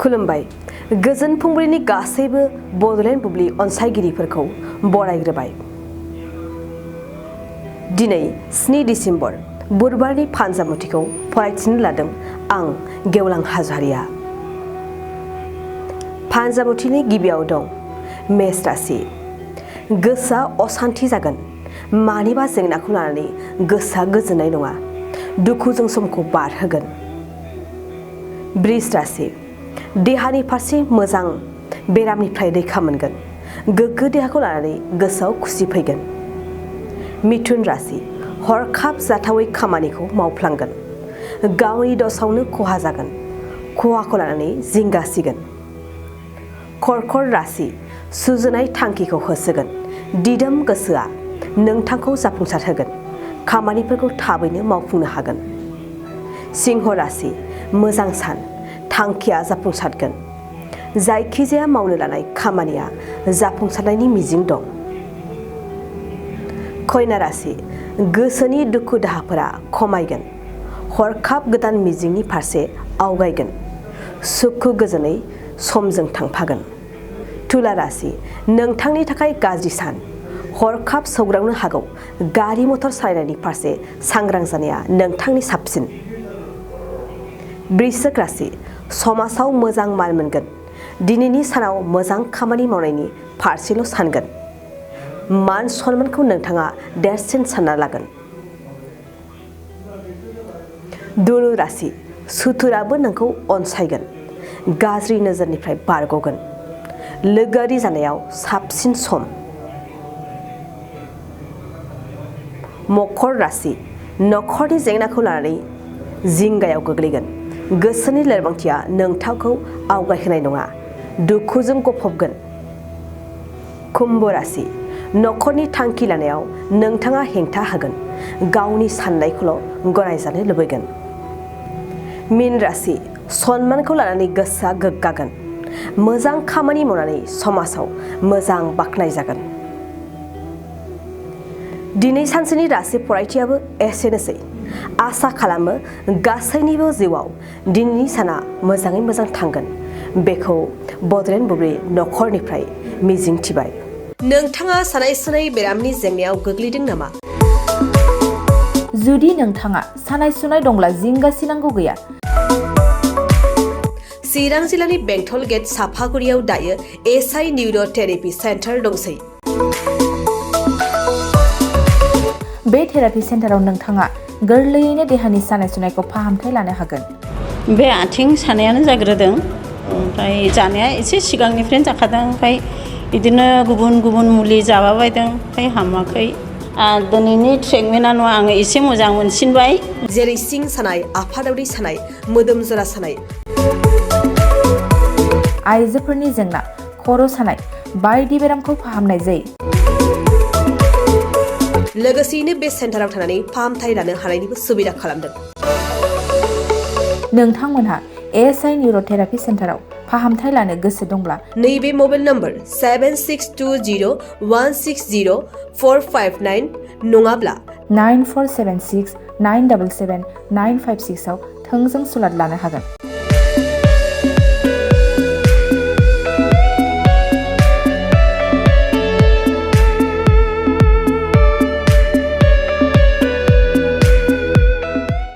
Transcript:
खुलुमबाय गोजोन फुंबिलिनि गासैबो बड'लेण्ड बुब्लि अनसायगिरिफोरखौ बरायग्रोबाय। दिनै 7 डिसेम्बर बुधबारनि फानजामुथिखौ फरायथिनो लादों आं गेवलां हाज'वारिया। फानजामुथिनि गिबियाव दं मेष राशि। गोसोआ असान्थि जागोन, मानिबा जेंनाखौ लानानै गोसोआ गोजोननाय नङा, दुखुजों समखौ बारहोगोन। बृष राशि। देहानि फारसे मोजां, बेरामनिफ्राय रैखा मोनगोन, गोग्गो देहाखौ लानानै गोसोआव खुसि फैगोन। मिथुन राशि। हरखाब जाथावै खामानिखौ मावफ्लांगोन, गावनि दसावनो खहा जागोन, खहाखौ लानानै जिंगासिगोन। कर्कट राशि। सुजुनाय थांखिखौ होसोगोन, दिदोम गोसोआ नोंथांखौ जाफुंसार होगोन, खामानिफोरखौ थाबैनो मावफुंनो हागोन। सिंह राशि। मोजां सान, थांखिया जाफुंसारगोन, जायखिजाया मावनो लानाय खामानिया जाफुंसारनायनि मिजिं दं। कन्या राशि। गोसोनि दुखु दाहाफोरा खमायगोन, हरखाब गोदान मिजिंनि फारसे आवगायगोन, सुखु गोजोनै समजों थांफागोन। तुला राशि। नोंथांनि थाखाय गाज्रि सान, हरखाब सौग्रावनो हागौ, गारि मटर सालायनायनि फारसे सांग्रां जानाया नोंथांनि साबसिन। वृश्चिक राशि। समाजाव मोजां मान मोनगोन, दिनैनि सानाव मोजां खामानि मावनायनि फारसेल' सानगोन, मान सन्मानखौ नोंथाङा देरसिन सानना लागोन। धनु राशि। सुथुराबो नोंखौ अनसायगोन, गाज्रि नोजोरनिफ्राय बारग'गोन, लोगोआरि जानायाव साबसिन सम। मकर राशि। नखरनि जेंनाखौ लानानै जिंगायाव गोग्लैगोन, गोसोनि लोरबांथिया नोंथांखौ आवगायहोनाय नङा, दुखुजों गफबगोन। कुम्भ राशि। नखरनि थांखि लानायाव नोंथाङा हेंथा होगोन, गावनि साननायखौल' गनायजानो लुबैगोन। मीन राशि। सन्मानखौ लानानै गोसोआ गोग्गागोन, मोजां खामानि मावनानै समाजाव मोजां बाख्नायजागोन। दिनै सानसेनि राशि फरायथियाबो एसेनोसै। आसा खालामो गासैनिबो जिउआव दिनैनि साना मोजाङै मोजां थांगोन, बेखौ बड'लेण्ड बुब्लि नखरनिफ्राय मिजिंथिबाय। नोंथाङा सानाय सुनाय बेरामनि जेंनायाव गोग्लैदों नामा? जुदि नोंथाङा सानाय सुनाय दंब्ला जिंगासिनांगौ गैया। चिरां जिल्लानि बेंटल गेट साफागुरियाव दायो एसआइ निउर' थेरापि सेन्टार दंसै। बे थेरापि सेन्टाराव नोंथाङा गोरलैयैनो देहानि सानाय सुनायखौ फाहामथाय लानो हागोन। बे आथिं सानायानो जाग्रोदों, ओमफ्राय जानाया एसे सिगांनिफ्रायनो जाखादों, ओमफ्राय बिदिनो गुबुन गुबुन मुलि जाबाबायदों, ओमफ्राय हामाखै। दिनैनि ट्रिटमेन्टआ आङो एसे मोजां मोनसिनबाय। जेरै सिं सानाय, आफादावरि सानाय, मोदोम जरा सानाय, आइजोफोरनि जेंना, खर' सानाय बायदि बेरामखौ फाहामनाय जायो। लोगोसेयैनो बे सेन्टाराव थानानै फाहामथाय लानो हानायनिबो सुबिदा खालामदों। नोंथांमोनहा एसआइ निउर' थेरापि सेन्टाराव फाहामथाय लानो गोसो दंब्ला नैबे मबाइल नम्बर 7620160459 नङाब्ला 9476977956 आव थोंजों सुलाद लानो हागोन।